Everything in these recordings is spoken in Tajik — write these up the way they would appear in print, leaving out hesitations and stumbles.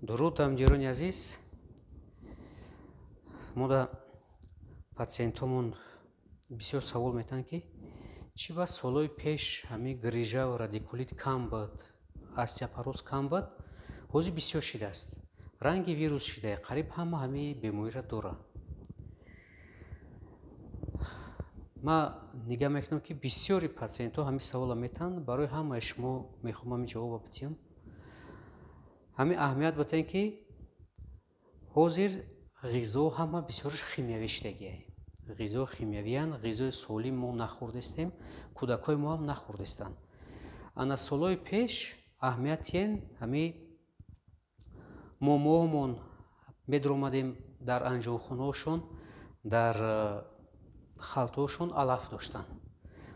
Дуруд, ҳамдиёрони азиз. Мо да патсиентҳомон бисёр савол метаҳанд, ки чӣ ба солҳои пеш ҳамин грижаву радикулит кам буд, остеопороз кам буд, ҳозир бисёр шидааст. Ранги вирус шидае, қариб ҳама ҳамин бемориро дорад. Ман нигаҳ мекунам, ки бисёри патсиентҳо ҳамин саволро метаҳанд. Барои ҳамаи шумо мехоҳам ҳамин ҷавобро бидиҳам. Ҳамин аҳамият битаҳем, ки ҳозир ғизо ҳама бисёраш химиявӣ шидагиае. Ғизо химиявиянд, ғизои солим мо нахӯрдестем, кӯдакҳои мо ҳам нахӯрдестанд. Ана солҳои пеш аҳамият тиҳен, ҳамин момоҳомон медаромадем дар анҷомхонаҳошон, дар халтаҳошон алаф доштанд.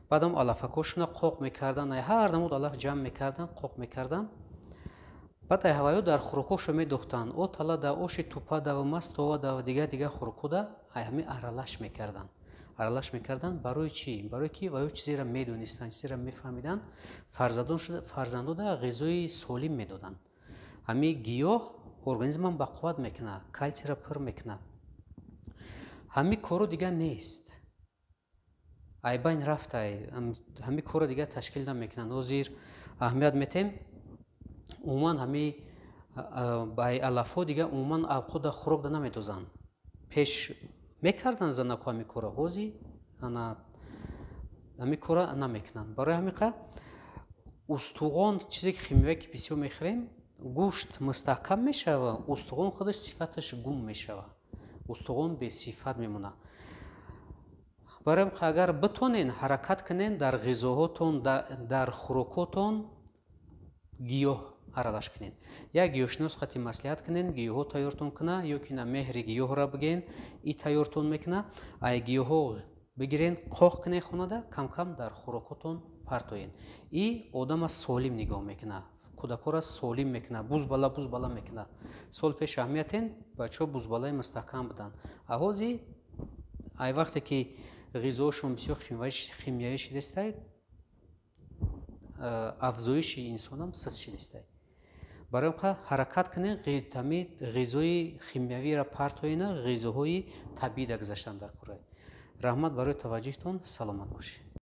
Баъдам алафакҳошонро қоқ мекарданд, ҳар намуд алаф ҷамъ мекарданд, қоқ мекарданд. Баъд ҳавайҳо дар хӯрокҳошо медохтанд. Отала да, оши тупа да, мастова да, дигар дигар хӯрокҳо да ҳамин аралаш мекарданд. Аралаш мекарданд барои чӣ? Барои ки ваё чизеро медонистанд, чизеро мефаҳмиданд, фарзандо да ғизои солим медоданд. Ҳамин гиёҳ организмам бақувват мекунад, калсийро пур мекунад. Ҳамин корро дигар нест. Айбайн рафтай, ҳамин корро дигар ташкил намекунанд. Ҳозир аҳамият метем, умуман ҳамин алафҳо дигар умуман авқота хӯрок да намедозанд. Пеш мекарданд занако ҳамин корро, ҳозир ҳамин корро намекунанд. Барои ҳамин қадр устуғон, чизе ки химиявие ки бисёр мехӯрем, гӯшт мустаҳкам мешава, устуғон худаш сифаташ гум мешава, устуғон бесифат мемонад. Барои ҳамин қадр агар битонен ҳаракат кунен, дар ғизоҳотон, дар хӯрокҳотон гиёҳ аралаш кунед. Як гиёҳшинос қати маслиҳат кунен, гиёҳҳо тайёртон куна, ё ки на меҳри гиёҳро бигӯен, и тайёртон мекуна. Ай гиёҳҳо бигирен, қоқ кунен хонада, кам-кам дар хӯрокҳотон партоен. И одама солим нигоҳ мекуна, кӯдакҳоро солим мекуна, бузбала бузбала мекуна. Сол пеш аҳамиятен, бачаҳо бузбалаи мустаҳкам буданд. А ҳозир ай вақте ки ғизоҳошон бисёр химиявӣ шидастай, афзоиши инсонам суст шидастай. Барои ҳамин қадр ҳаракат кунед, ҳамин ғизои химиявиро партоена, ғизоҳои табиӣ да гузаштан дар кӯра. Раҳмат барои таваҷҷӯҳтон, саломат бошед.